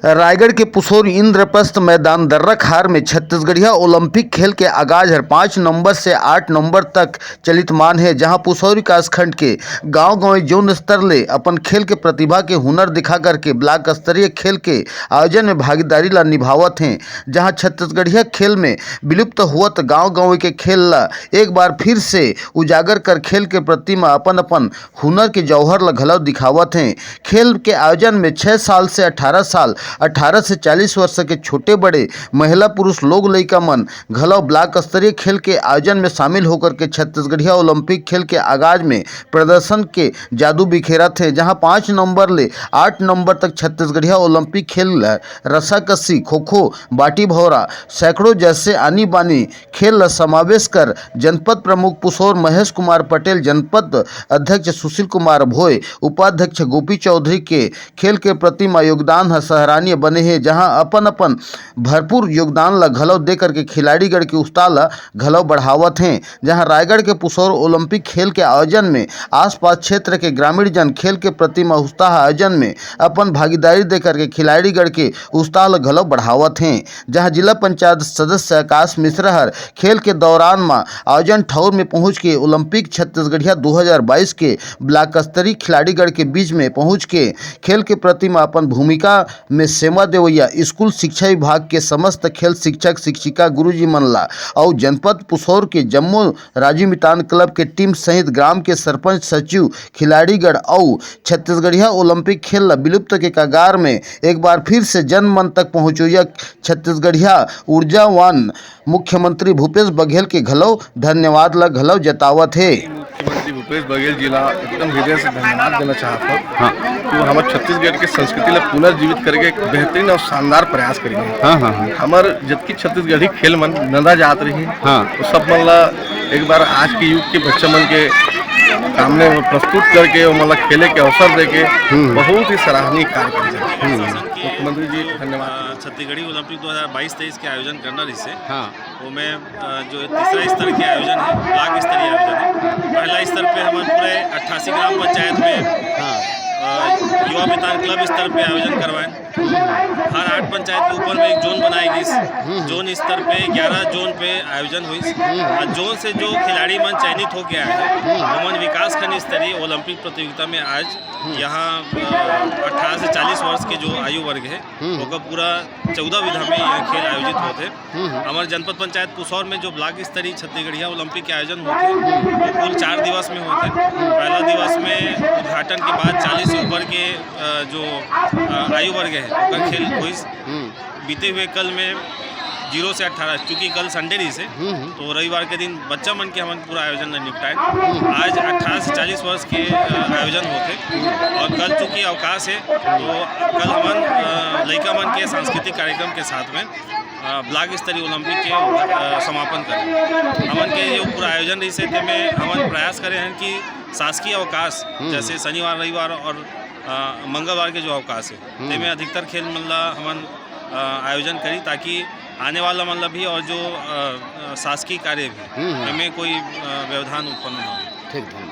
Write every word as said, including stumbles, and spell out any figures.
रायगढ़ के पुसौर इंद्रप्रस्थ मैदान दर्राखार में छत्तीसगढ़िया ओलंपिक खेल के आगाज हर पाँच नवंबर से आठ नवंबर तक चलित मान हे, जहां पुसौर विकासखंड के गांव-गांव जोन स्तर ले अपन खेल के प्रतिभा के हुनर दिखा करके ब्लॉक स्तरीय खेल के आयोजन में भागीदारी ला निभावत हें, जहां छत्तीसगढ़िया खेल में विलुप्त होवत गांव-गांव के खेल ला एक बार फिर से उजागर कर खेल के प्रति म अपन-अपन हुनर के जौहर ल घलव दिखावत हें। खेल के आयोजन में छह साल से अठारह साल, अठारह से चालीस वर्ष के छोटे बड़े महिला पुरुष लोग लइका मन घलव ब्लॉक स्तरीय खेल के आयोजन में शामिल होकर के छत्तीसगढ़िया ओलंपिक खेल के आगाज में प्रदर्शन के जादू बिखेरत हें, जहां पाँच नंबर ले आठ नंबर तक छत्तीसगढ़िया ओलंपिक खेल ल रस्साकसी, खो-खो, बाटी भौरा, सैकड़ों जैसे आनी बानी खेल ल समावेश कर जनपद प्रमुख पुसौर महेश कुमार पटेल, जनपद अध्यक्ष सुशील कुमार भोय, उपाध्यक्ष गोपी चौधरी के खेल के प्रति म योगदान ह सराहनीय बने हे, जहां अपन-अपन भरपूर योगदान ल घलो दे करके खिलाड़ीगण के उत्साह ल घलो बढ़ावत हें। जहां रायगढ़ के पुसौर ओलंपिक खेल के आयोजन में आसपास क्षेत्र के ग्रामीण जन खेल के प्रति म उत्साह आयोजन में अपन भागीदारी दे करके खिलाड़ीगण के उत्साह ल घलो बढ़ावत हें। जहां जिला पंचायत सदस्य आकाश मिश्रा हर खेल के दौरान म आयोजन ठौर में पहुंच के ओलंपिक छत्तीसगढ़िया दो हज़ार बाईस के ब्लॉक स्तरीय खिलाड़ीगण के बीच में पहुंच के खेल के प्रति म अपन भूमिका में सेवा देवइया स्कूल शिक्षा विभाग के समस्त खेल शिक्षक शिक्षिका गुरुजी मन ला अउ जनपद पुसौर के जम्मो राजीव मितान क्लब के टीम सहित ग्राम के सरपंच सचिव खिलाड़ीगण अउ छत्तीसगढ़िया ओलंपिक खेल ला विलुप्त के कगार में एक बार फिर से जन मन तक पहुंचोइया छत्तीसगढ़िया ऊर्जावान मुख्यमंत्री भूपेश बघेल के घलो धन्यवाद ला घलो जतावत हे। मुख्यमंत्री भूपेश बघेल जी ला एकदम हृदय से धन्यवाद देना चाहत हूँ। हाँ। तो हमर छत्तीसगढ़ के संस्कृति ला पुनर्जीवित करके एक बेहतरीन और शानदार प्रयास करेंगे। हाँ, हाँ, हाँ। हमर जतकी छत्तीसगढ़ी खेल मन नंदा जात रही, हाँ। तो सब मन ला एक बार आज के युग के बच्चा मन के सामने प्रस्तुत करके ओमन ला खेले के अवसर देके हम्म। बहुत ही सराहनीय कार्य करे जात हे। हम्म। मुख्यमंत्री जी, धन्यवाद। अ, छत्तीसगढ़ी ओलंपिक दो हज़ार बाईस तेईस के आयोजन करना रहिसे। हाँ। ओमे, अ, जो तीसरा स्तर के आयोजन हे, ब्लॉक स्तरीय आयोजन हे। पहला स्तर पे हमन पूरे अट्ठासी ग्राम पंचायत में, हाँ। अ, युवा मितान क्लब स्तर पे आयोजन करवाएन। हर आठ पंचायत के ऊपर में एक जोन बनाए गिस। हम्म। जोन स्तर पे ग्यारह जोन पे आयोजन होइस। हम्म। और जोन से जो खिलाड़ी मन चयनित होके आए हैं, हम्म। ओमन विकासखंड स्तरीय ओलंपिक प्रतियोगिता में आज हम्म। यहाँ, अ, अठारह से चालीस वर्ष के जो आयु वर्ग है, हम्म। ओकर पूरा चौदह विधा में यह खेल आयोजित होत हे। हम्म, हम्म। हमर जनपद पंचायत पुसौर में जो ब्लॉक स्तरीय छत्तीसगढ़िया ओलंपिक के आयोजन होत हे, वो कुल चार दिवस में होत हे। पहला दिवस में उद्घाटन के बाद चालीस से ऊपर के, अ, जो, अ, आयु वर्ग है, ओकर खेल होइस। हम्म। बीते हुए कल में ज़ीरो से अठारह, चूंकि कल संडे रहिसे, हम्म, हम्म। तो रविवार के दिन बच्चा मन के हमन पूरा आयोजन ल निपटाए। हम्म। आज अठारह से चालीस वर्ष के, अ, आयोजन होत हे और कल चूंकि अवकाश है, तो कल हमन, अ, लइका मन के सांस्कृतिक कार्यक्रम के साथ में, अ, ब्लॉक स्तरीय ओलंपिक के, अ, समापन करें। हमन के जो पूरा आयोजन रहिसे, तेमे हमन प्रयास करे हैं कि शासकीय अवकाश, हम्म। जैसे शनिवार, रविवार और, अ, मंगलवार के जो अवकाश है, हम्म। तेमे अधिकतर खेल मन ला हमन, अ, आयोजन करी, ताकि आने वाला मन ला भी और जो, अ, अ, शासकीय कार्य भी, हम्म, हम्म। एमे कोई, अ, व्यवधान उत्पन्न ना हो। ठीक, धन्यवाद।